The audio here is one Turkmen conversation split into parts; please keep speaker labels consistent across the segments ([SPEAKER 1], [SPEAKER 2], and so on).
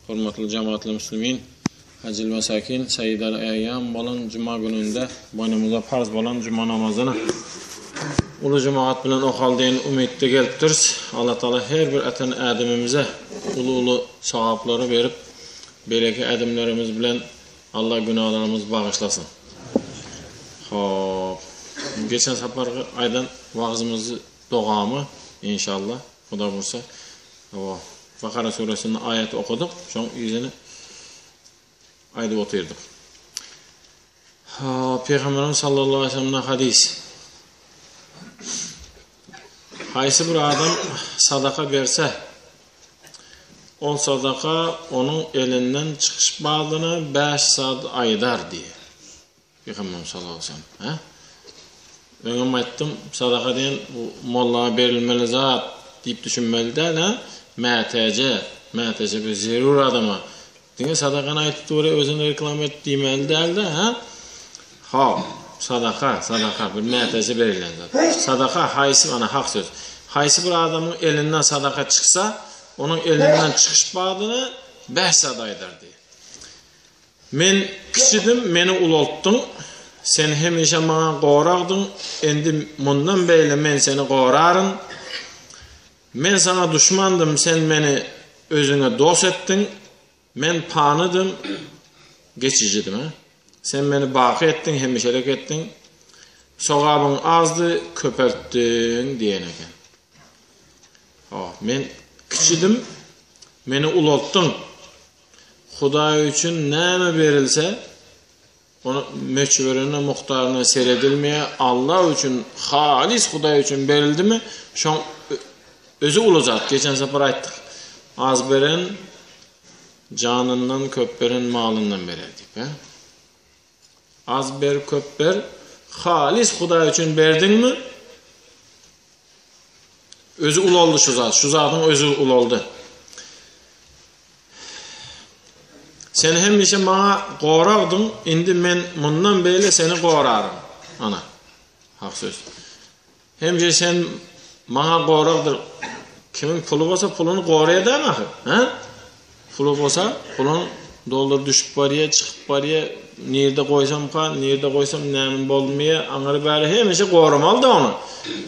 [SPEAKER 1] Hormatly jemaatly muslimin, Hajyl Mesakin, Sayyidal Eýýam bolan juma gününde boýnumyza parz bolan juma namazyny uly jemaat bilen okaly diýen umytda gelipdiris. Allah Taala her bir atan ädimimize uly-uly sogaplary berip, beýleki ädimlerimiz bilen Allah günahlarymyzy bagyşlasyn. Hop. Geçen saparky aýdan wagzymyzy dogamy inşallah Huda buýursa. Hawa. Bakara suresinde aýaty okadyk, şoň yzyny aýdyp otyrdyk. Ha, Pygamberimiz sallallahu aleyhi ve sellemden hadys. Haýsy bir adam sadaka berse, ol sadaka onuň elinden çykyş badyna 5 saat aýdar diýýär. Pygamberimiz sallallahu aleyhi ve sellem. Hä? Öňem aýtdym, sadaka diýen bu molla berilmeli zat diýip düşünmeli däl, hä? Mätäje, mätäje bir zerur adama. Diňe sadakany aýdyp dur, özüni reklama et diýmeli däl-de, hä? Ha, sadaka, sadaka bir mätäje berilýän zat. Sadaka haýsy, ana hak söz. Haýsy bir adamyň elinden sadaka çyksa, onuň elinden çykyş badyna 5 zat aýdar diýýär. Men kiçidim, meni ulaltdyň, Sen hemişe maňa goragdyň, indi mundan beýle men seni goraryn. Men saňa duşmandym, sen meni özüňe dost etdiň, men panydym, geçijidim, hä? Sen meni baky etdiň, hemişelik etdiň. Sogabyň azdy, köpeltdiň diýen eken. Hawa, men kiçidim, meni ulaltdyň. Hudaý üçin näme berilse, ony möçberine, mukdaryna seredilmeýär. Allah üçin, halys Hudaý üçin berildimi, şoň özi uly zat. Geçen sapar aýtdyk. Az beren janyndan, köp beren malyndan berer diýip, hä? Az ber, köp ber, halys Hudaý üçin berdiňmi, özi ulaldy şu zat. Şu zadyň özi ulaldy. Sen hemişe maňa goragdyň, indi men mundan beýle seni goraryn. Ana, hak söz. Hemişe sen maňa goragdyr. Kimiň puly bolsa puluny goraýar dämi ahyr? Hä? Puly bolsa puluny dollar düşüp barýar, çykyp barýar. Nirde goýsamka, nirde goýsam näme bolmaýar, aňyry bäri hemişe goramaly-da ony.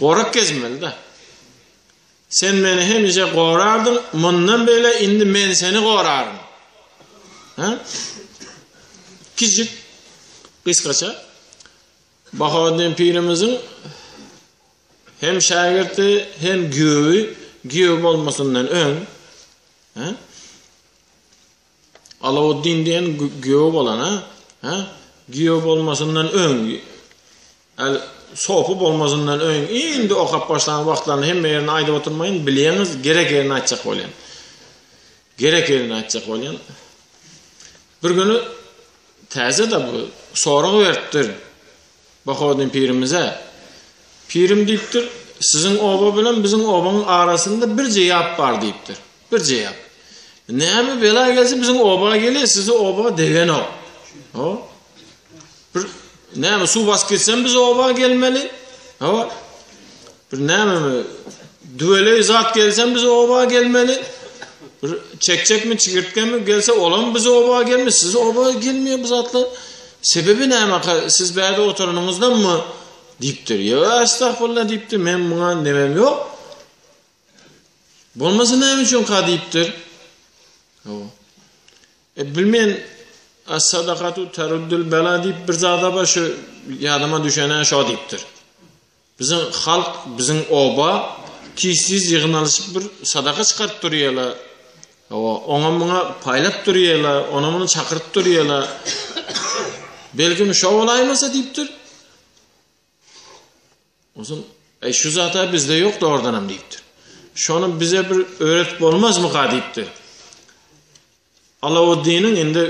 [SPEAKER 1] Gorak gezmeli-de. Sen meni hemişe gorardyň, mundan beýle indi men seni goraryn. Hä? Kiçijik gysgaça Bahaweddin pirimiziň hem şägirti, hem giýewi, giýew bolmasyndan öň, hä? Alawuddin diýen giýew bolan, hä? Hä? Giýew bolmasyndan öň, äl sopy bolmasyndan öň indi okap başlan wagtlaryny hemme ýerini aýdyp oturmaýyn, bilýäňiz, gerek ýerini aýtjak bolýan. Gerek ýerini aýtjak bolýan. Bir güni Täze-de bu sorag beripdir Bahaweddin pirimize. Pirim diýipdir, siziň oba bilen biziň obaň arasynda birje ýap bar diýipdir. Birje ýap. Näme bela gelse biziň oba gelýär, sizi oba degenok. Ho. Bir näme suw basyp gitsem biz oba gelmeli. Ho. Bir nämemi düweleý zat gelsem biz oba gelmeli. Bir çekçekmi, çigirtkemi gelse olam biz oba gelmeli. Siz oba gelmeýär bu zatlar. Sebebi näme? Siz bärde oturanyňyzdanmy? diýipdir. Ýa estagfurullah diýipdir. Men muňa nemem ýok. Bolmasa näme üçin ka diýipdir. Hawa. E bilmen as-sadakatu taruddul bela diýip bir zada bar şu ýadyma düşene şo diýipdir. Biziň halk, biziň oba tiztiz ýygnalyşyp bir sadaka çykaryp durýarlar. Hawa, oňa muňa paýlap durýarlar, ony muny çakyryp durýarlar. Belkim şo bolaýmasa diýipdir. Onsoň, Eý, şu zat-a bizde ýok dogrudanam diýipdir. Şony bize bir öwretip bolmazmyka diýipdir. Alawuddiniň indi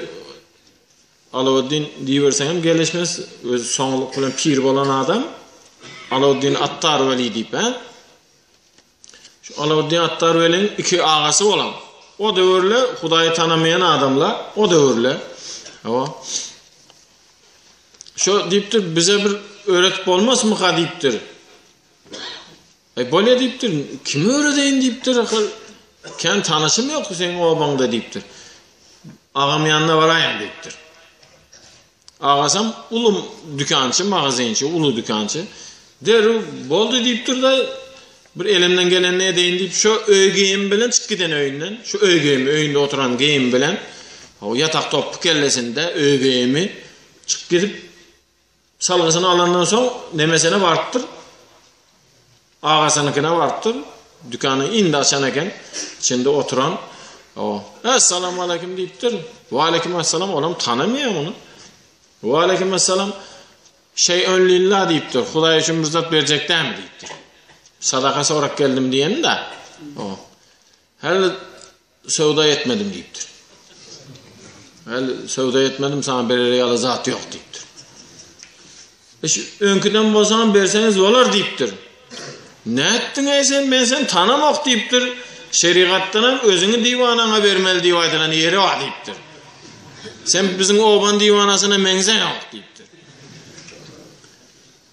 [SPEAKER 1] Alawuddin diýiberseňem geleşmez, özi soňluk bilen pir bolan adam. Alawuddin Attar weli diýip, hä? Şu Alawuddin Attar weliň iki agasy bolan. O döwürle Hudaýy tanamaýan adamlar, o döwürle. Hawa. Şo diýipdir, bize bir öwretip bolmasmyka diýipdir. Eý, bolýa diýipdir, kime öwredeýin diýipdir, ahyr. Kän tanyşym ýok seň obaňda diýipdir. Agam ýanyna baraýyn diýipdir. Agasam uly dükançy, magazinçi, uly dükançy. Derrew boldy diýipdir-de, bir elimden gelenini edeýin diýip, şo öý geýimi bilen çykyp giden öýünden, şu öý geýimi, öýünde oturan geýimi bilen, o ýatak topby kellesinde öý geýimi çykyp gidip, salgysyny alandan soň nemesine barypdyr. Agasynyňkyna barypdyr. Dükany indi açan eken. Içinde oturan. O, Essalamu aleýkum diýipdir. Wa aleýkum assalam. Olam tanamaýar muny. Wa aleýkum assalam. Şeý'ün lillah diýipdir. Hudaý üçin bir zat berjek dämi diýipdir. Sadaka sorap geldim diýeni-de. O. Häli söwda etmedim diýipdir. Häli söwda etmedim, saňa berer ýaly zat ýok diýipdir. Eş, öňküden bolsaňam berseňiz bolar diýipdir. Nätdiň-eý sen, men seni tanamok diýipdir. Şerigatdanam özüňi diwanaňa bermeli diýip aýdylan ýeri bar diýipdir. Sen biziň oban diwanasyna meňzeňok diýipdir.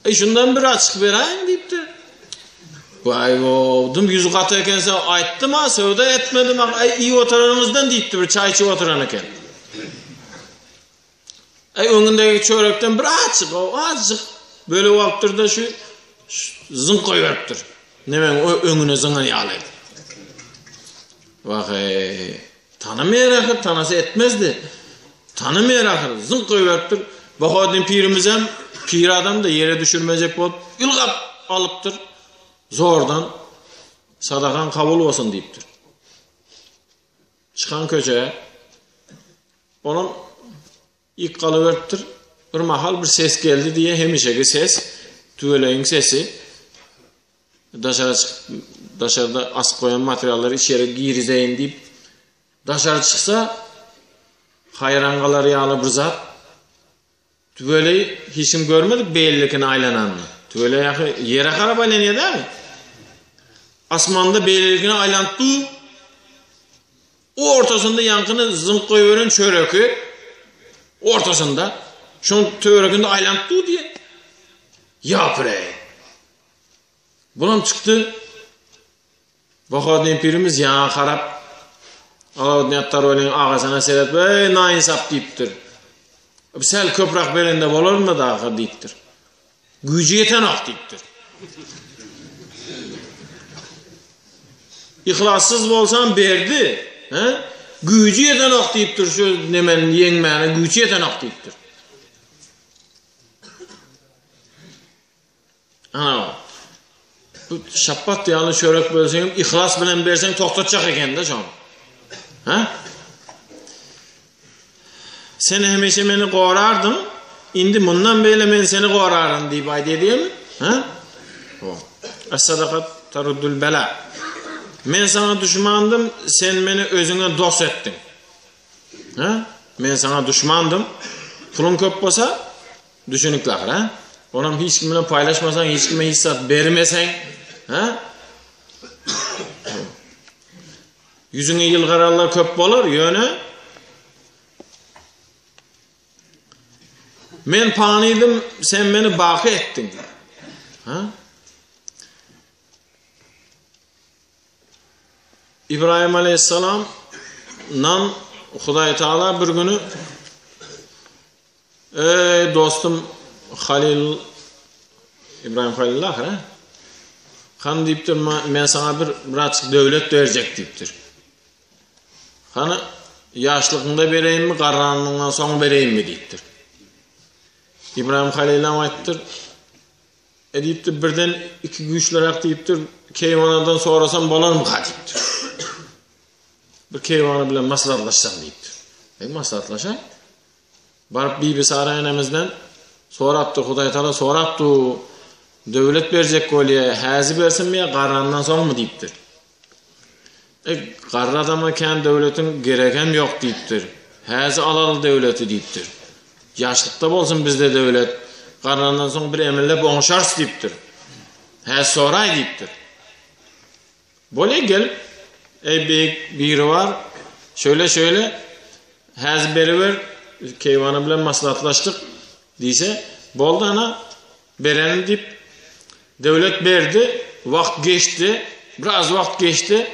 [SPEAKER 1] Eý, şundan bir açyk beräýiň diýipdir. Waý-wo, dym ýüzi gaty ekense, aýtdym-a, söwda etmedim-a, eý, iýip oturanyňyzdan diýipdir, bir çaý içip oturan eken. Eý, öňündäki çörekden bir azjyk, o azjyk bölüp alypdyr-da, şu zyňk goýberipdir. Nemeň öňüne zyňan ýaly. Wah-eý, tanamaýar ahyr, tanasa etmezdi. Tanamaýar ahyr, zyňk goýberipdir. Bahaweddin pirimizem pir adam-da ýere düşürmejek bolup, ylgap alypdyr. Zordan sadakaň kabul bolsun diýipdir. Çykan köçä olam ýyk galyberipdir. Bir mahal bir ses geldi diýe hemişeki ses, tüweleýiň sesi. Daşara çykyp, daşarda asyp goýan materiallary içeri girizeýin diýip, daşary çyksa, haýran galar ýaly bir zat. Tüweleý hiç kim görmedik beýlelikine aýlananyny. Tüweleý ahy ýere garap aýlanýar dämi? Asmanda beýlelikine aýlanyp dur. Ortasynda ýaňkyny zyňk goýberen çöreki ortasynda şoň töwereginde aýlanyp dur diýe. Ýapireý. Bulam çykdy. Bahaweddin pirimiz ýaňa garap, Alawuddin Attarweliň agasyna seredip, Eý, naýynsap diýipdir. Säl köpräk berende bolarmydy ahyr diýipdir. Güýji ýetenok diýipdir. Yhlassyz bolsam berdi, he? Güýji ýetenok diýipdir, şu nemeni ýeňmäne güýji ýetenok diýipdir. Ana, bu şapbat ýaly çörek bölseň, yhlas bilen berseň togtatjak eken-de şony. Ha? Sen hemişe meni gorardyň, indi mundan beýle men seni goraryn diýip aýdýar diýemi? Ha? O. As-sadakat taruddul bela. Men saňa duşmandym, sen meni özüňe dost etdiň. Ha? Men saňa duşmandym. Puluň köp bolsa, Düşünikli ahyr, hä? Onam hiç kim bilen paýlaşmasaň, hiç kime hiç zat bermeseň, hä? Ýüzüňe ýylgaranlar köp bolar, ýöne Men panydym, sen meni baky etdiň. Ha? Ibrahim aleyhisselam nan Hudaý Taala bir günü Eý, dostum Halyl, Ibrahim Halil ahyr, hä? Hany diýipdir, men saňa bir birazjyk döwlet berjek diýipdir. Hany ýaşlygyňda bereýinmi, garranyňdan soň bereýinmi diýipdir. Ibrahim Halylam aýtdyr, e diýipdir, birden iki güýçliräk diýipdir, keýwanadan sorasam bolarmyka diýipdir. Bir keýwana bilen maslahatlaşsam diýipdir. E maslahatlaşaý. Baryp Bibisara enemizden sorapdyr, Hudaýtagala sorapdy, döwlet berjek bolýa, häzi bersinmi ýa garrandan soňmy diýipdir. E, garry adama kän döwletiň geregem ýok diýipdir. Häzi alaly döwleti diýipdir. Ýaşlykda bolsun bizde döwlet, garrandan soň bir emellep oňşarys diýipdir. Häzi soraý diýipdir. Bolýa gelip, eý beýik Biribar, şöyle-şöyle, häzir beriber, keýwana bilen maslahatlaşdyk diýse, boldy ana, berelim diýip, döwlet berdi, wagt geçdi, biraz wagt geçdi.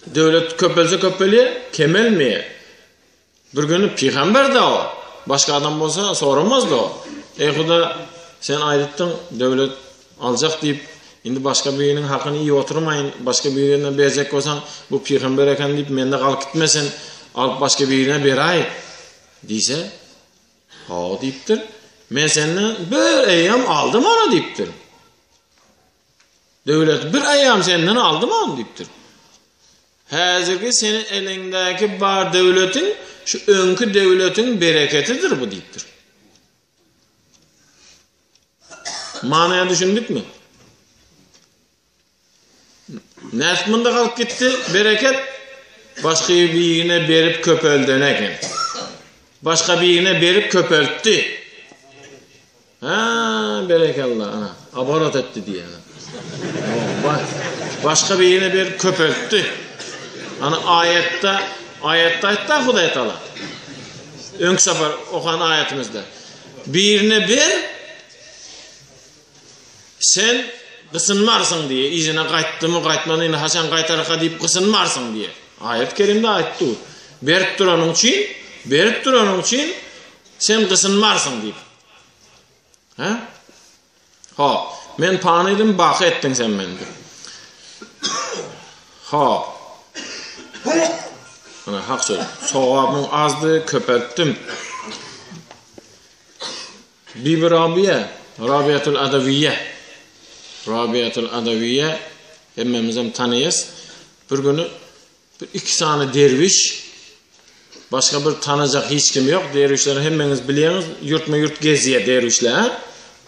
[SPEAKER 1] Döwlet köpelse köpelýär, kemelmeýär. Bir güni pygamber-de o. Başga adam bolsa soramazdy o. Eý Huda, sen aýdypdyň, döwlet aljak diýip, indi başga biriniň hakyny iýip oturmaýyn, başga birine berjek bolsaň, bu pygamber eken diýip, mende galyp gitmesin, alyp başga birine beräý diýse, hawa diýipdir. Men senden bir eýýäm aldym ony diýipdir. Döwleti bir aýam senden aldym ony diýipdir. Häzirki seniň eliňdäki bar döwletiň şu öňki döwletiň bereketidir bu diýipdir. Manyya düşündikmi? Nätip munda galyp gitdi bereket? Başga birine berip köpelden eken. Başga birine berip köpeltdi. Ha, berekella, ana, aborot etdi diýýär. Başga birine berip köpeltdi. Ana aýatda, aýatda aýtdy Hudaý Taala. Öňki sapar okan aýatymyzda. Birine ber, sen gysynmarsyň diýe, yzyna gaýtdymy, gaýtmady, indi haçan gaýtarka diýip gysynmarsyň diýe. Aýat kerimde aýtdy. Berip duranyň üçin, berip duranyň üçin sen gysynmarsyň diýip. Hä? Hop. Men panydym, baky etdiň sen meni. Hop. Ana hak söz. Sogabym azdy, köpeltdim. Bibi Rabiýa, Rabiýatul Adawiýa. Rabiýatul Adawiýa hemmemizem tanyýas. Bir güni Bir iki sany derwiş, başga bir tanajak hiç kim ýok. Derwişleri hemmeňiz bilýäňiz, ýurtma ýurt gezýär derwişler, ha?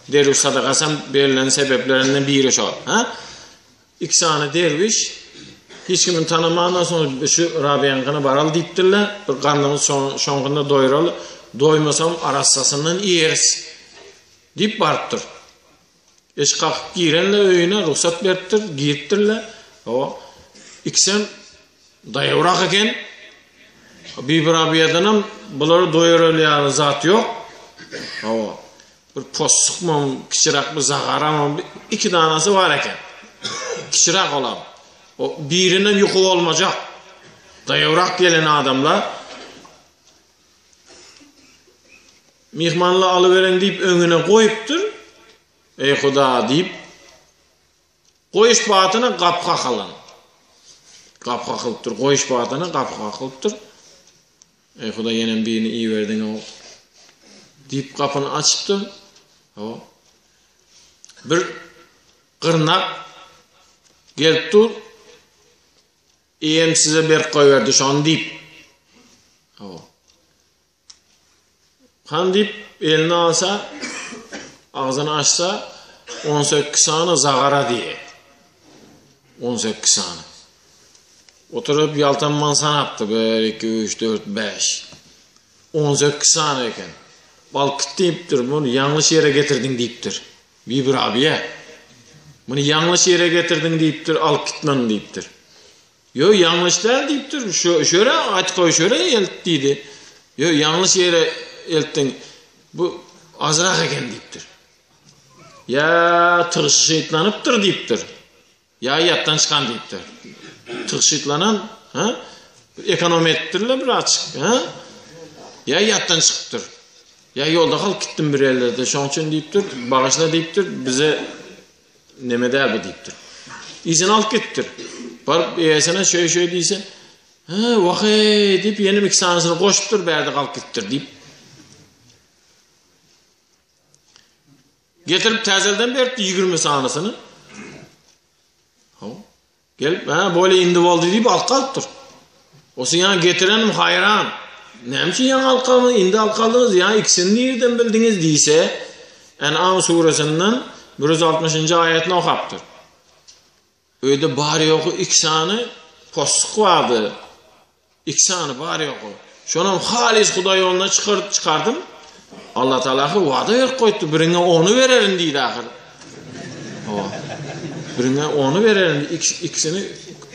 [SPEAKER 1] Derwiş sadakasy hem berlen sebeplerinden biri şol, ha? Iki sany derwiş hiç kimi tanamandan soň şu Rabiýaňkyna baraly diýipdirler. Bir garnymyz şoňkynda doýraly, doýmasam arassasyndan iýeris diýip barypdyr. Eşik kakyp girenler öýüne rugsat beripdir, giripdirler. O ikisem daýawrak eken. Bibi Rabiýadanam bulary doýurar ýaly zat ýok. Hawa. Bir possukmam, kiçiräk bir zagaramam, iki danasy bar eken. Kiçiräk olam. O birinden ýuka bolmajak. Daýawrak gelen adamlar Myhmanly alyberiň diýip öňüne goýupdyr. Eý Huda diýip goýuş batyna gapy kakylan. Gapy kakylypdyr, goýuş batyna gapy kakylypdyr. Eý Huda ýenem birini iberdiň-ow diýip gapyny açypdyr. Hawa. Bir gyrnak gelip dur. Eýem size berk goýberdi şony diýip. Hawa. Han diýip elini alsa, agzyny açsa, 18 sany zagara diýe. 18 sany. Oturyp ýaltanman sanapdy. 1, 2, 3, 4, 5. 18 sany eken. Balkyt diýipdir, muny ýalňyş ýere getirdiň diýipdir. Bibi Rabiýa, muny ýalňyş ýere getirdiň diýipdir, alyp gitmän diýipdir. Ýo, ýalňyş däl diýipdir, şö, şöre aýt goý, şöre elt diýdi. Ýo, ýalňyş ýere eltdiň, bu azrak eken diýipdir. Ýa tygşytlanypdyr diýipdir. Ýa ýatdan çykan diýipdir. Tygşytlanan, ha? Ekonom etipdirler bir açyk, ha? Ýa ýatdan çykypdyr. Ýa ýolda galyp gitdim bir ýerlerde, şoň üçin diýipdir, bagyşla diýipdir, bize neme däl bu diýipdir. Yzyny alyp gitipdir. Baryp eýesine şeý şeý diýse, Hä, wah-eý diýip, ýene iki sanysyny goşupdyr, bärde galyp gitipdir diýip. Getirip täzelden beripdi 20 sanysyny. Hawa. Gelip, ha, bolýa indi boldy diýip alyp galypdyr. Osu ýa getirenim haýran. Näme üçin ýaňy alyp galdyňyz, indi alyp galdyňyz, ýa ikisini nirden bildiňiz diýse, En'am suresinden 160-njy aýatyny okapdyr. Öýde bary-ýogy iki sany possuk bardy. Iki sany bary-ýogy. Şonam halys Hudaý ýoluna çykaryp çykardym. Allah Taala ahyr wada berip goýupdy, biriňe ony bererin diýdi ahyr. Hawa. Biriňe ony bererin, ikisini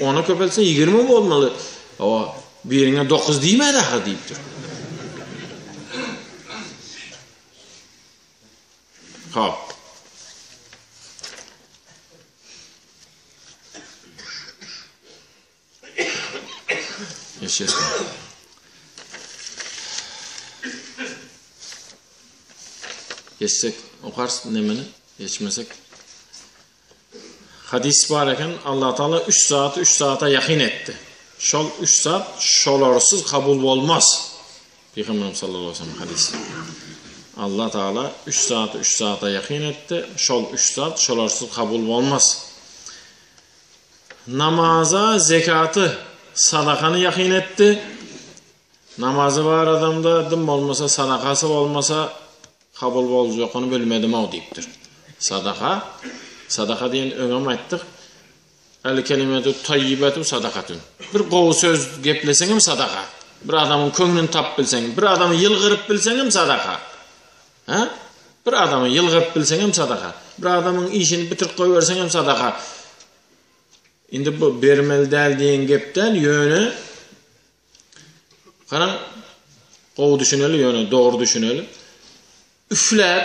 [SPEAKER 1] ona köpeltse 20 bolmaly. Hawa, biriňe 9 diýmedi ahyr diýipdir. Hop. Geçýäs. Geçsek okarys nemeni, geçmesek. Hadys bar eken, Allah Taala 3 saaty 3 saata ýakyn etdi. Şol 3 saat şolarsyz kabul bolmaz. Pygamberimiz sallallahu aleyhi ve sellem hadysy. Allah Taala 3 saaty 3 saata ýakyn etdi. Şol 3 saat şolarsyz kabul bolmaz. Namaza zekaty, sadakany ýakyn etdi. Namazy bar adamda dym bolmasa, sadakasy bolmasa kabul boljakyny bilmedim-ow diýipdir. Sadaka, sadaka diýen öňem aýtdyk. El kelimetu taýyibetu sadakatun. Bir gowy söz gepleseňem sadaka. Bir adamyň köňlüni tapyp bilseň, bir adamy ýylgyryp bilseňem sadaka. Hä? Bir adamy ýylgyryp bilseňem sadaka. Bir adamyň işini bitirip goýberseňem sadaka. Indi bu bermeli däl diýen gep däl, ýöne garaň gowy düşüneli, ýöne dogry düşüneli. Üfläp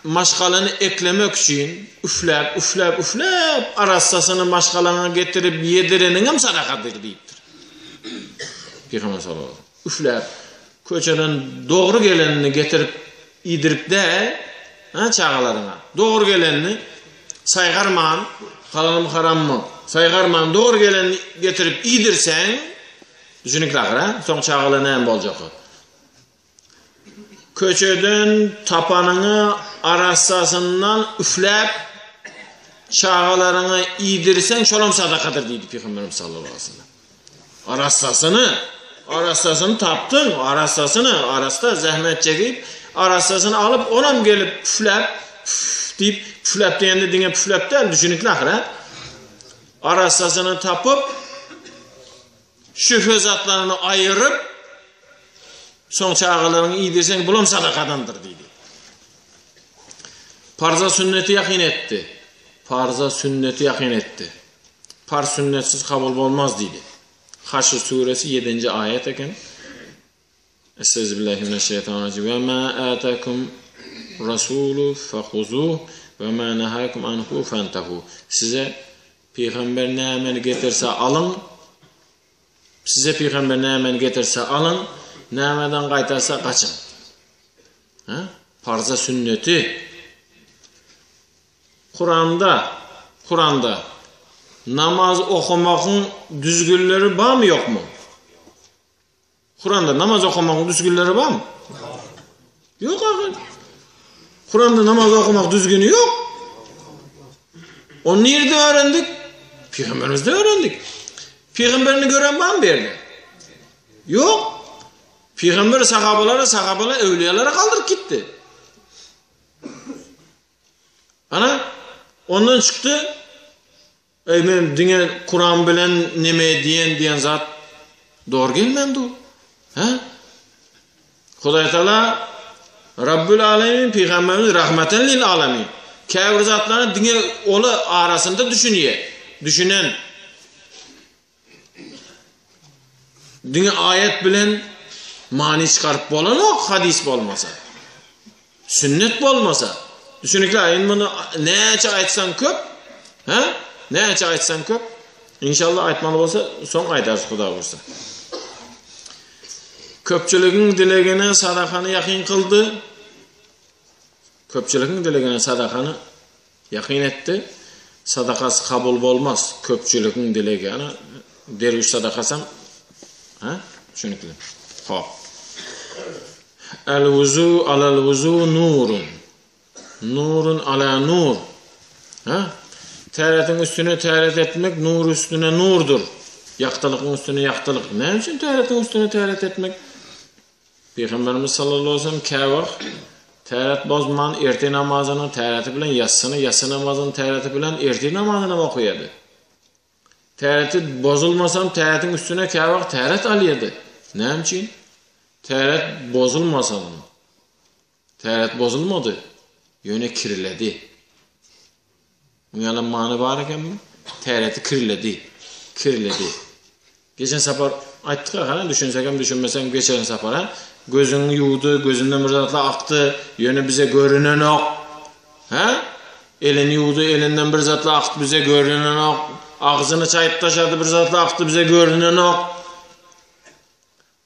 [SPEAKER 1] maşgalany eklemek üçin üfläp, üfläp, üfläp arassasyny maşgalaňa getirip ýedireniňem sadakadyr diýipdir. Pygamber sallallahu aleyhi ve sellem. Üfläp, köçeden dogry gelenini getirip iýdirip däl, ha, çagalaryňa. Dogry gelenini saýgarman, halalmy harammy, saýgarman dogry gelenini getirip iýdirseň, düşünikli ahyr, ha? Soň çagalar näme boljak? Köçeden tapanyňy arassasyndan üfläp çagalaryňa iýdirseň, şolam sadakadyr diýdi Pygamberimiz sallallahu aleyhi ve sellem. Arassasyny, arassasyny tapdyň, arassasyny, arassa zähmet çekip, arassasyny alyp, onam gelip püfläp, püf diýip, püfläp diýende diňe püfläp däl, düşünikli ahyr, ha? Arassasyny tapyp, şübhe zatlaryny aýyryp, soň çagalaryňy iýdirseň, bulam sadakadandyr diýdi. Parza sünneti ýakyn etdi. Parza sünneti ýakyn etdi. Parz sünnetsiz kabul bolmaz diýdi. Haşr suresi 7-nji aýat eken. Estaizubillahi mineşşeýtanirrajim. Ve ma atakum rasulu fehuzuh ve ma nahakum anhu fentehu. Size pygamber nämeni getirse alyň. Size pygamber nämeni getirse alyň, nämeden gaýtarsa gaçyň. Ha? Parza sünneti. Kuranda, Kuranda namaz okamagyň düzgünleri barmy ýokmy? Kuranda namaz okamagyň düzgünleri barmy? Ýok ahyr. Kuranda namaz okamak düzgüni ýok. Onu nirde öğrendik? Peygamberimizde öğrendik. Peygamberini gören var mı bir yerde? Yok. Peygamber sahabalara, sahabalar evliyalara kaldırıp gitti. Ana, ondan çykdy, Eý, men diňe Kuran bilen neme edýän diýen zat dogry gelmän dur. Hä? Hudaý Taala Rabbül Alemin pygamberimiz rahmeten lil alemin. Käbir zatlary diňe ola arasynda düşünýär. Düşünen Diňe aýat bilen many çykaryp bolanok hadys bolmasa. Sünnet bolmasa. Düşünikli indi muny näçe aýtsaň köp, ha? Näçe aýtsaň köp. Inşallah aýtmaly bolsa soň aýdarys Huda buýursa. Köpçüligiň dilegine sadakany ýakyn kyldy. Köpçüligiň dilegine sadakany Ýakyn etdi. Sadakasy kabul bolmaz. Köpçüligiň dilegi. Ana, derwüş sadakasam, ha? Düşünikli. Hop. El wuzu alal wuzu nurun. Nurun ala nur. Ha? Täretiň üstüne täret etmek nur üstüne nurdur. Ýagtylygyň üstüne ýagtylyk. Näme üçin täretiň üstüne täret etmek? Pygamberimiz sallallahu aleyhi ve sellem käwagt täret bozman ertir namazyny täreti bilen ýassyny, ýassy namazyny täreti bilen ertir namazyny hem okaýardy. Täreti bozulmasam täretiň üstüne käwagt täret alýardy. Näme üçin? Täret bozulmasam. Täret bozulmady, ýöne kirledi. Muň ýaly many bar ekenmi? Täreti kirledi. Kirledi. Geçen sapar aýtdyk ha, düşünsek hem düşünmesek hem geçen sapar ha. Gözüňi ýuwdy, gözünden bir zatlar akdy, ýöne bize görünenok. Ha? Elini ýuwdy, elinden bir zatlar akdy bize görünenok. Agzyny çaýyp taşlady, bir zatlar akdy bize görünenok.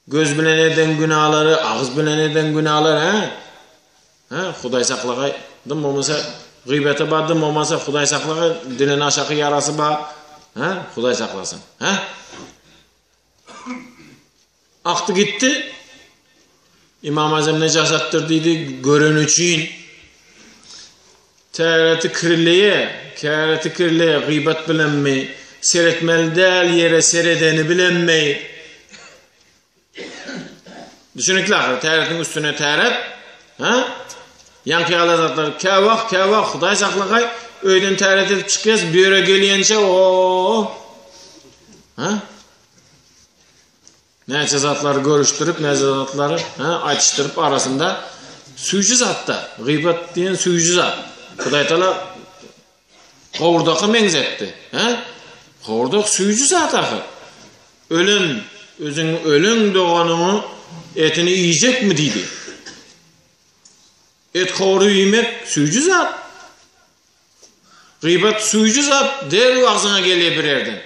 [SPEAKER 1] Göz bilen eden günalary, agyz bilen eden günalar, hä? Hä, Hudaý saklagaý, dym bolmasa gıybete bar, dym bolmasa Hudaý saklagaý, dilin aşaky ýarasy bar. Hä, Hudaý saklasyn. Hä? Akdy gitdi. Imam Azam nejasatdyr diýdi, gören üçin. Täreti kirleýe, käreti kirleýe, gybat bilenmi, seretmeli däl ýere seredeni bilenmi? Düşünikli ahyr, täretiň üstüne täret, ha? Ýaňky ýaly zatlar käwagt, käwagt Hudaý saklagaý, öýden täret edip çykýas, bu ýere gelýänçä, o. Ha? Näçe zatlary görüşdirip, näçe zatlary ha, aýtyşdyryp arasynda süýji zatda, gybat diýen süýji zat. Hudaý Taala gowurdaka meňzetdi, ha? Gowurdak süýji zat ahyr. Ölen, özüň ölen doganyňy etini iýjekmi diýdi. Et gowrup iýmek süýji zat. Gybat süýji zat derrew agzyňa gelýär bir ýerden.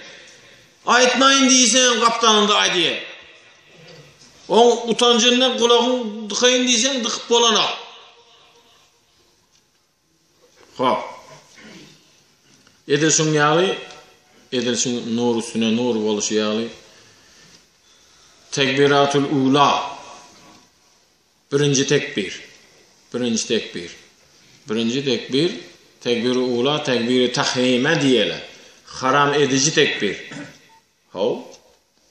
[SPEAKER 1] Aýtmaýyn diýseňem gapdalynda aýdýar. Oň utanjyndan gulagyň dykaýyn diýseň dykyp bolanok. Hop. Edil şuň ýaly, edil şuň nur üstüne nur boluşy ýaly Tekbiratul ula Birinji tekbir. Birinji tekbir. Birinji tekbir, tekbiri ula, tekbiri tahrime diýeli. Haram ediji tekbir. How?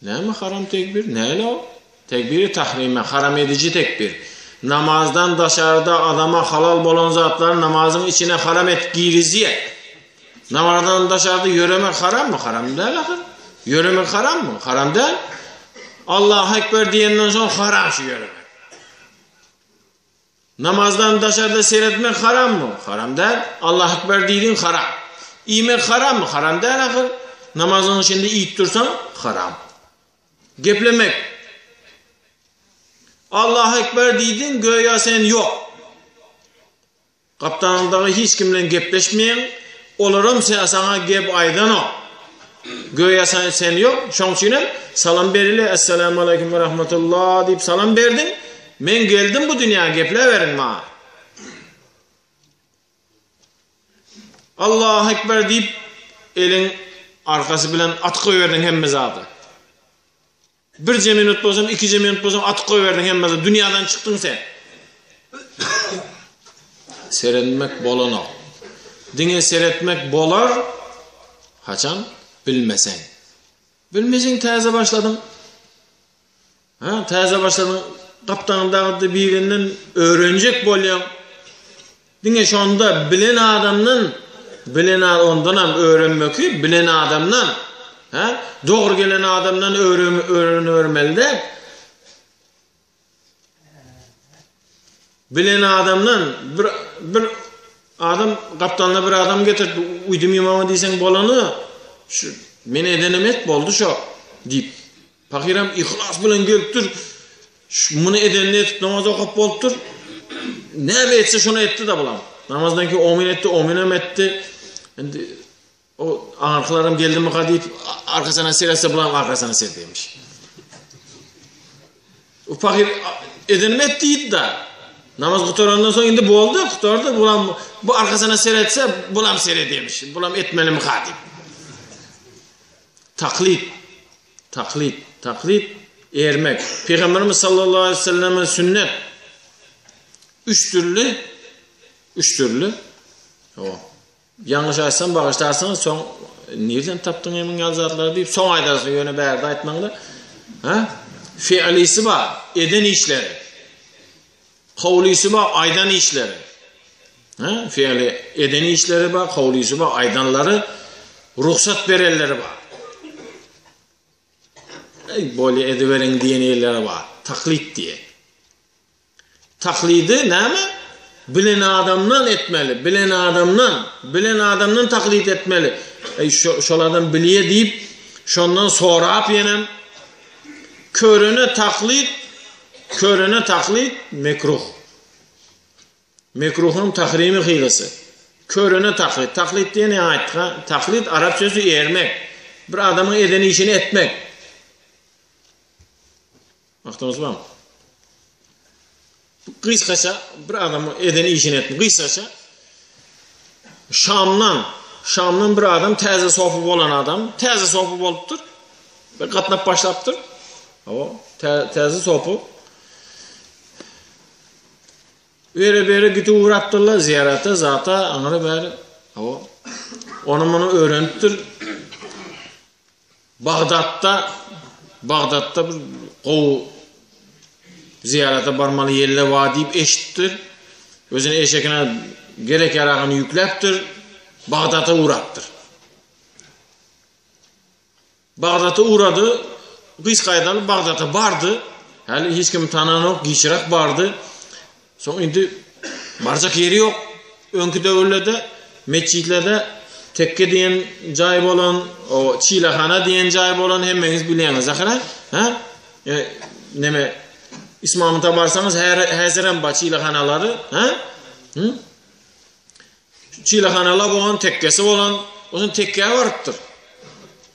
[SPEAKER 1] Näme haram tekbir? Näle o? Tekbiri tahrime, haram ediji tekbir. Namazdan daşarda adama halal bolan zatlary namazyň içine haram etip girizýär. Namazdan daşarda ýöremek harammy? Haram däl ahyr. Ýöremek harammy? Haram däl. Allahu Ekber diýenden soň haram şu ýöremek. Namazdan daşarda seretmek harammy? Haram däl. Allahu Ekber diýdiň haram. Iýmek harammy? Haram däl ahyr. Namazyň içinde iýip dursaň haram. Geplemek. Allahu Ekber diýdiň, göýä sen ýok. Gapdalyňdaky hiç kim bilen gepleşmeýäň, olaram saňa gep aýdanok. Göýä sen, sen ýok, şoň üçin hem salam berili, Esselamu aleýkum we rahmetullah diýip salam berdiň. Men geldim bu dünýä gepläberiň maňa. Allahu ekber diýip eliň arkasy bilen atyp goýberdiň hemme zady. Birje minut bolsam, ikije minut bolsam atyp goýberdiň hemmesi, dünýadan çykdyň sen. Seretmek bolanok. Diňe seretmek bolar, haçan? Bilmeseň. Bilmeseň täze başladyň. Ha, täze başladyň, gapdaňdagy birinden öwrenjek bolýaň. Diňe şonda bilen adamdan, bilen ondanam öwrenmeki bilen adamdan, hä? Dogry gelen adamdan öwrenibermeli däl. Bilen adamdan bir bir adam gapdalyna bir adam getirip uýdum ymama diýseň bolany şu men edenim et boldy şo diýip. Pahyram yhlas bilen gelipdir. Muny edenini edip namaz okap bolupdyr. Näme etse şony etdi-de bulam. Namazdan keyin omin etdi, ominem etdi. Indi o aňyrkylaram geldimika diýip arkasyna seretse bulam arkasyna serdeýmiş. O pahyr edenim et diýdi-de. Namaz gutarandan soň indi boldy, gutardy. Bulam bu arkasyna seretse bulam seredýmiş. Bulam etmelimika diýip. Taklit. Taklit, taklit, ermek. Pygamberimiz sallallahu aleyhi ve selleme sünnet. Üç dürli, üç dürli. O. Ýalňyş aýtsam bagyşlarsyňyz, soň nirden tapdyň emiň ýaly zatlary diýip soň aýdarsyň, ýöne bärde aýtmaňda. Ha? Fi'lisi bar, eden işleri. Kowlysy bar, aýdan işleri. Ha? Fi'li eden işleri bar, kowlysy bar, aýdanlary, rugsat berenleri bar. Ey, bolýa ediberiň diýen ýerleri bar. Taklit diýe. Taklidi näme? Bilen adamdan etmeli, bilen adamdan, bilen adamdan taklit etmeli. Ey, şo, şol adam bilýä diýip, şondan sorap ýenem körüne taklit Körene taklyt mekruh. Mekruhyň tahrimi hylysy. Körene taklit. Taklit diýen ýaňy aýtdyk ha. Taklit arap sözi ermek. Bir adamyň eden işini etmek. Wagtyňyz barmy? Gysgaça bir adamyň eden işini etmek. Gysgaça Şamdan, Şamdan bir adam täze sofy bolan adam, täze sofy bolupdyr. Bir gatnap başlapdyr. Hawa, täze sofy. Bere-bere gidip ugrapdyrlar zyýarata, zata, aňry bäri. Hawa. Ony muny öwrenipdir. Bagdatda Bagdatda bir gowy zyýarata barmaly ýerler bar diýip eşitipdir. Özüne eşekine gerek-ýaragyny ýükläpdir. Bagdata ugrapdyr. Bagdata ugrady. Gysga aýdaly, Bagdata bardy. Häli hiç kimi tananok, giçräk bardy. Soň indi barjak ýeri ýok. Öňki döwürlerde metjitlerde tekke diýen jaý bolan, o çilehana diýen jaý bolan hemmeňiz bilýäňiz ahyry. Ha? E, neme İsmamyta barsaňyz her häzirem bar çilehanalary, ha? Hı? Çilehanalar bolan, tekkesi bolan, onuň tekkä barypdyr.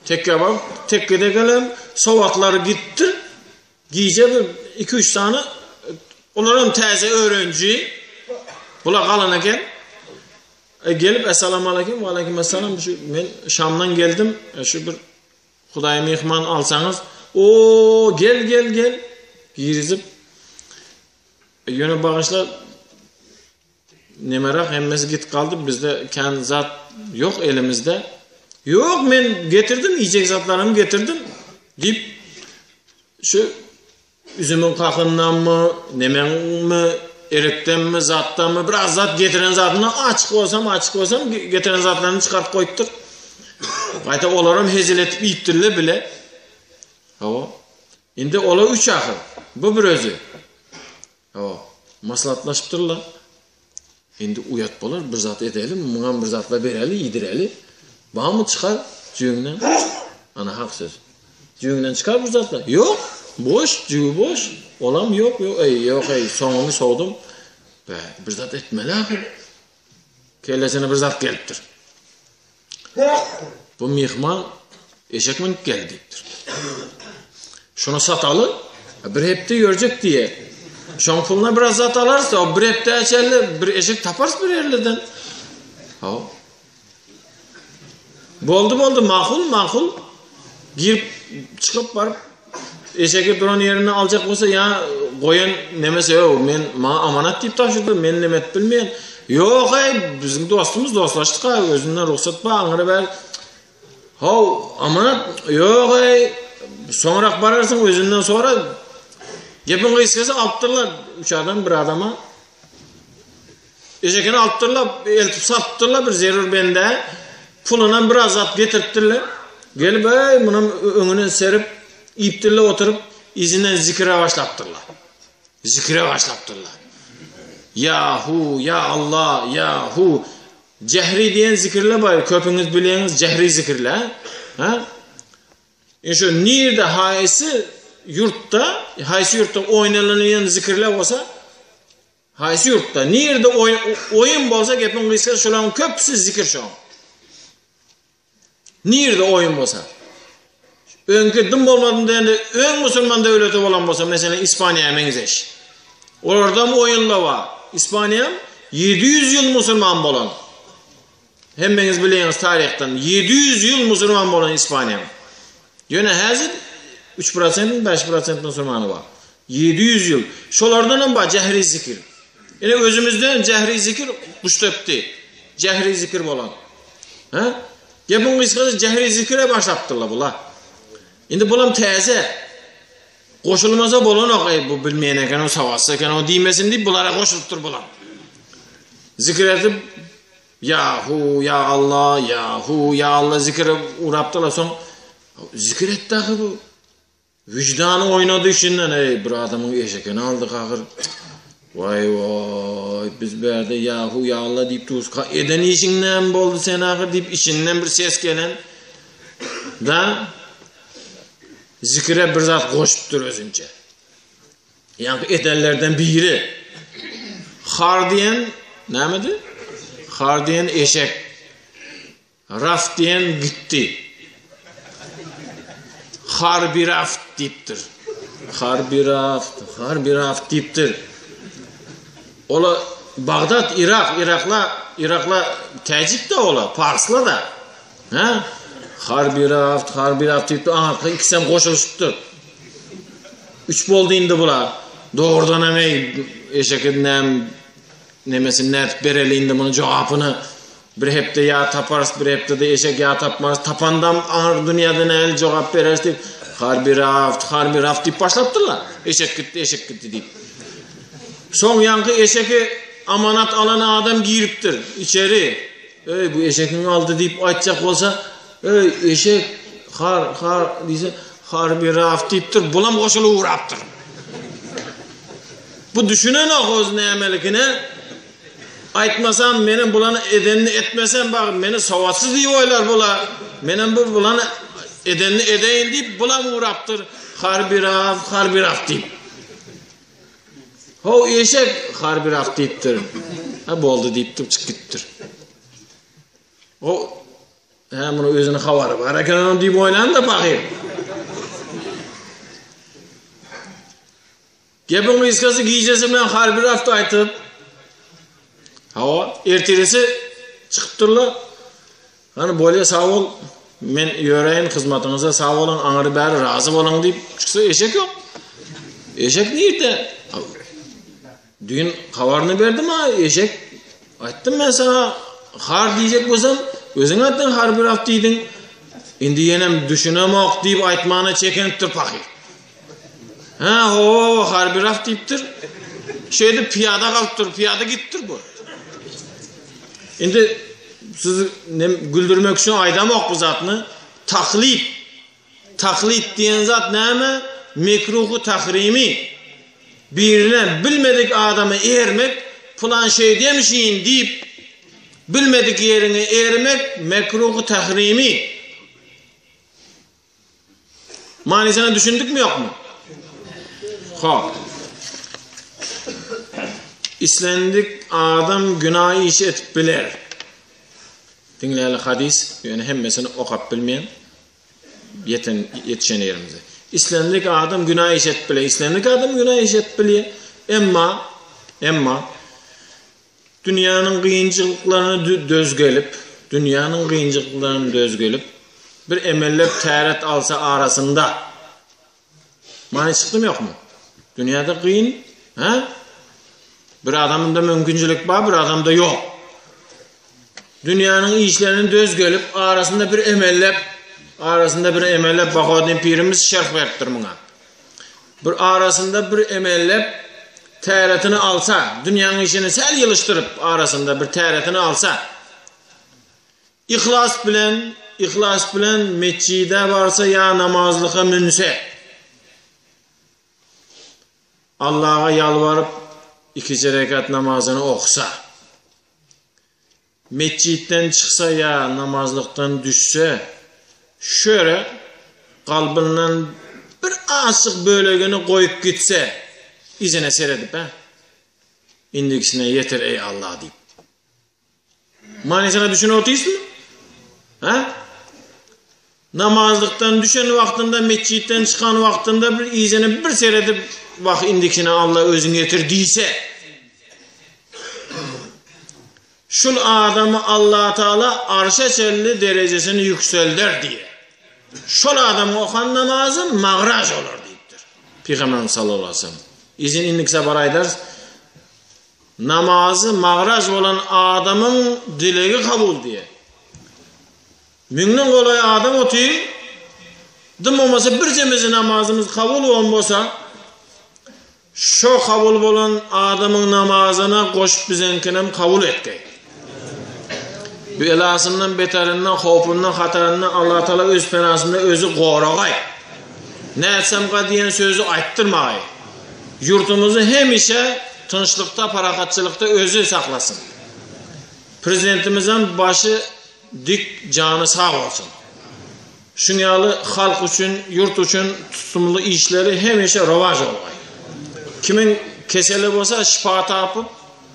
[SPEAKER 1] Tekkä baryp, tekkede gelen sowatlary gitdir. Gije bir 2-3 sany olaram täze öğrenci. Bula galan eken. E, gelip essalamu aleyküm ve aleyküm esselam şu men Şamdan geldim. E, şu bir Hudaýa myhman alsaňyz, o gel gel gel girizip e, ýöne bagyşla Nemerak hemmesi git galdy bizde kän zat ýok elimizde. Ýok men getirdim iýjek zatlarymy getirdim diýip şu üzümiň kakyndanmy nemeňmi erekdenmi zatdanmy biraz zat getiren zadyny açyk bolsam açyk bolsam getiren zatlaryny çykaryp goýupdyr. Gaýta olaram hezil edip iýipdirler bile. Hawa. Indi olar üç ahyr. Bu bir özi. Hawa, maslahatlaşypdyrlar. Indi uýat bolar, bir zat edeli, muňam bir zatlar bereli, iýdireli. Barmy çykar jübüňden? Ana hak söz. Jübüňden çykar bir zatlar. Ýok, boş, jübi boş. Olam ýok, ýok, eý, ýok, eý, soňuny sowdum. Bä, bir zat etmeli ahyr. Kellesine bir zat gelipdir. Bu myhman eşek münüp geldi diýipdir. Şunu sataly, bir hepde ýörjek diýe. Şoň puluna biraz zat alarys, o bir hepde çenli bir eşek taparys bir ýerlerden. Ha. Boldy boldy makul makul. Girip çykyp baryp eşegi duran ýerinde aljak bolsa ýa goýan nemesi ýok men maňa amanat diýip tabşyrdy men neme edip bilmeýän. Ýok eý biziň dostumyz dostlaşdyk ha özünden rugsat bar aňry bäri. Haw amanat ýok eý soňrak bararsyň özünden sora. Gepiň gysgasy alypdyrlar üç adam bir adama. Eşekini alypdyrlar, eltip satypdyrlar bir zerur bendä. Pulunam biraz zat getiripdirler. Gelip, eý, munam öňüne serip, iýipdirler oturyp, yzyndan zikire başlapdyrlar. Zikire başlapdyrlar. Ya hu, ya Allah, ya hu. Jehri diýen zikirler bar, köpüňiz bilýäňiz jehri zikirler. Ha? E şu nirde haýsy ýurtda, haýsy ýurtda oýnalynýan zikirler bolsa, Haýsy ýurtda, nirde oýun bolsa gepiň gysgasy şolaryň köpüsi zikir şoň. Nirde oýun bolsa. Öňki dym bolmadym diýende öň musulman döwleti bolan bolsa, meselem Ispaniýa meňzeş. Olarda hem oýunlar bar. Ispaniýa 700 ýyl musulman bolan. Hemmeňiz bilýäňiz taryhdan 700 ýyl musulman bolan Ispaniýa. Ýöne häzir 3% 5% musulmany bar. 700 ýyl. Şolardan hem bar jehri zikir. Ine özümizde jehri zikir Guştepdi. Jehri zikir bolan. Ha? Gepiň gysgasy jehri zikire başlapdyrlar bular. Indi bulam täze. Goşulmasa bolanok, eý bu bilmeýän eken, o sowatsyz eken, o diýmesin diýip bulara goşulypdyr bulam. Zikir edip Ya hu ya Allah ya hu ya Allah zikire uğrapdylar soň zikir etdi ahyr bu. Wyždany oýnady içinden eý bir adamyň eşekini aldyk ahyr. Waý waý biz bärde ya hu ya Allah diýip durus. Eden işiň näme boldy sen ahyr diýip içinden bir ses gelen. Da zikire bir zat goşupdyr özünçe. Ýaňky edenlerden biri. Har diýen nämedi? Har diýen eşek. Raft diýen gitdi. Harbiraft diýipdir. Harbiraft, Harbiraft diýipdir. Ola Bagdat, Irak, Irakla, Irakla täjik-de ola, parsla-da. Hä? Harbiraft, Harbiraft diýipdir. Aňyrky ikisem goşulyşypdyr. Üç boldy indi bular. Dogrudanam eý, eşeke näm Nemesini nädip bereli indi muny jogapyny bir hepde ýa taparys bir hepdede eşek ýa tapmarys tapandam aňyr dünýäde nähili jogap bereris diýip harbiraft harbiraft diýip başlapdyrlar eşek gitdi eşek gitdi diýip soň ýaňky eşeki amanat alan adam giripdir içeri öý bu eşekiň aldy diýip aýtjak bolsa öý eşek har har diýse harbiraft diýipdir bulam goşulyp ugrapdyr Bu düşünenok öz nämelikine. Aýtmasam menem bulany edenini etmesem bak meni sowatsyz diýip oýlar bula. Menem bu bulany edenini edeýin diýip bulam ugrapdyr. Harbiraw, harbiraw diýip. How eşek harbiraw diýipdir. Ha boldy diýipdir çykyp gitipdir. O Hä, muny özüniň habary bar eken onuň diýip oýlandy pahyr. Gepiň gysgasy gijesi bilen harby rafta aýtyp, hawa, ertirisi çykypdyrlar. Hany bolýa sag bol, men ýöräýin hyzmatyňyza sag boluň, aňyry bäri razy boluň diýip çyksa eşek ýok. Eşek nirde? Düýn habaryny berdim ha, eşek aýtdym men saňa har diýjek bolsam, özüň aýtdyň harby raft diýdiň. Indi ýenem düşünemok diýip aýtmana çekinipdir pahyr. Hä, hawa, harby raft diýipdir. Şeýdip pyýada galypdyr, pyýada gitipdir bu. Indi siz nem güldürmek üçin aýdamok bu zatny. Taklit. Taklit diýen zat näme? Mekruhy tahrimi. Birine bilmedik adama ermek, pylan şeýdýämişin diýip, bilmedik ýeriňe ermek mekruhy tahrimi. Manysyna düşündikmi ýokmy? Hop. Islendik adam günah iş etip biler. Diňläli hadys, ýöne hemmesini okap bilmeýän ýeten ýetişen ýerimize. Islendik adam günah iş etip biler. Islendik adam günah iş etip bilýär. Emma emma Dünýäniň gynjylyklaryna döz gelip, dünýäniň gynjylyklaryna döz gelip, bir emellep täret alsa arasynda, many çykdymy ýokmy? Dünýäde gyn, hä? Bir adamda mümkinçilik bar, bir adamda ýok. Dünýäniň işlerine döz gelip, arasynda bir emellep, arasynda bir emellep Bahoddin pirimiz şerh beripdir muňa. Bir arasynda bir emellep täretini alsa, dünýäniň işini säl ýylyşdyryp arasynda bir täretini alsa, yhlas bilen, yhlas bilen metjide barsa ýa namazlyka münse, Allaha ýalbaryp ikije rekat namazyny oksa, Metjitden çyksa ýa namazlykdan düşse, şöre kalbyndan bir azjyk bölegini goýup gitse, yzyna seredip, hä, indikisine ýetir eý Allah diýip. Manysyna düşünip otyrsyňmy? Hä? Namazlykdan düşen wagtynda, metjitden çykan wagtynda bir yzyna bir seredip, wah indikisine Allah özüň ýetir diýse, şul adamy Allatagala arşa çenli derejesini ýükselder diýýär. Şol adamyň okan namazy magraj bolar diýipdir. Pygamberimiz sallallahu aleyhi ve sellem. Izin indiki sapar aýdarys. Namazy magraj bolan adamyň dilegi kabul diýýär. Müňden golaý adam otyr. Dym bolmasa birjemezi namazymyz kabul bolan bolsa, şo kabul bolan adamyň namazyna goşup bizeňkinem kabul etgeý. Belasyndan, beterinden, howpundan, hataryndan Allah Taala öz penasynda özi goragaý. Nätsemka diýen sözi aýtdyrmagaý. Ýurtumyzy hemişe tynçlykda, parahatçylykda özi saklasyn. Prezidentimizem başy dik jany sag bolsun. Şuň ýaly halk üçin, ýurt üçin tutumly işleri hemişe rowaç bolgaý. Kimiň keseli bolsa şypa tapyp,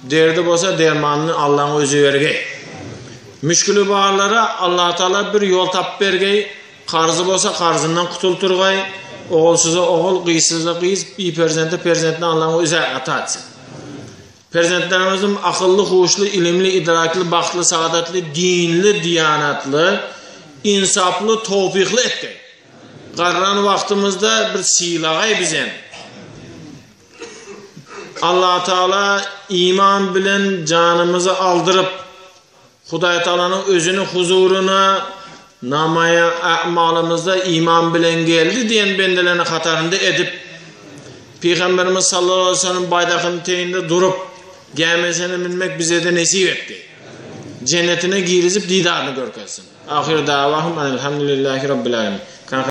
[SPEAKER 1] Derdi bolsa dermanyny Allaň özi bergeý. Müşgili barlara Allatagala bir ýol tapyp bergeý, karzy bolsa karzyndan gutultyrgaý, ogulsyza ogul, gyzsyza gyz, biperzente perzentini Allaň özi ata etsin. Perzentlerimizem akylly, huşly, ilimli, idrakly, bagtly, sagadatly, dinli, diýanatly, ynsaply, towfykly etgeý. Garran wagtymyzda bir sylagaý bizem. Allatagala iman bilen janymyzy aldyryp, Hudaýtagalanyň özüni huzuryna namaýa a'malymyzda iman bilen geldi diýen bendeleriniň hatarynda edip, Pygamberimiz sallallahu aleýhi we sellem baýdakynyň teýinde durup, gämisine münmek bize-de nesip etdi. Jennetine girizip didaryny görkezsin. Ahyr dawahum enelhamdülillahi rabbil alemin.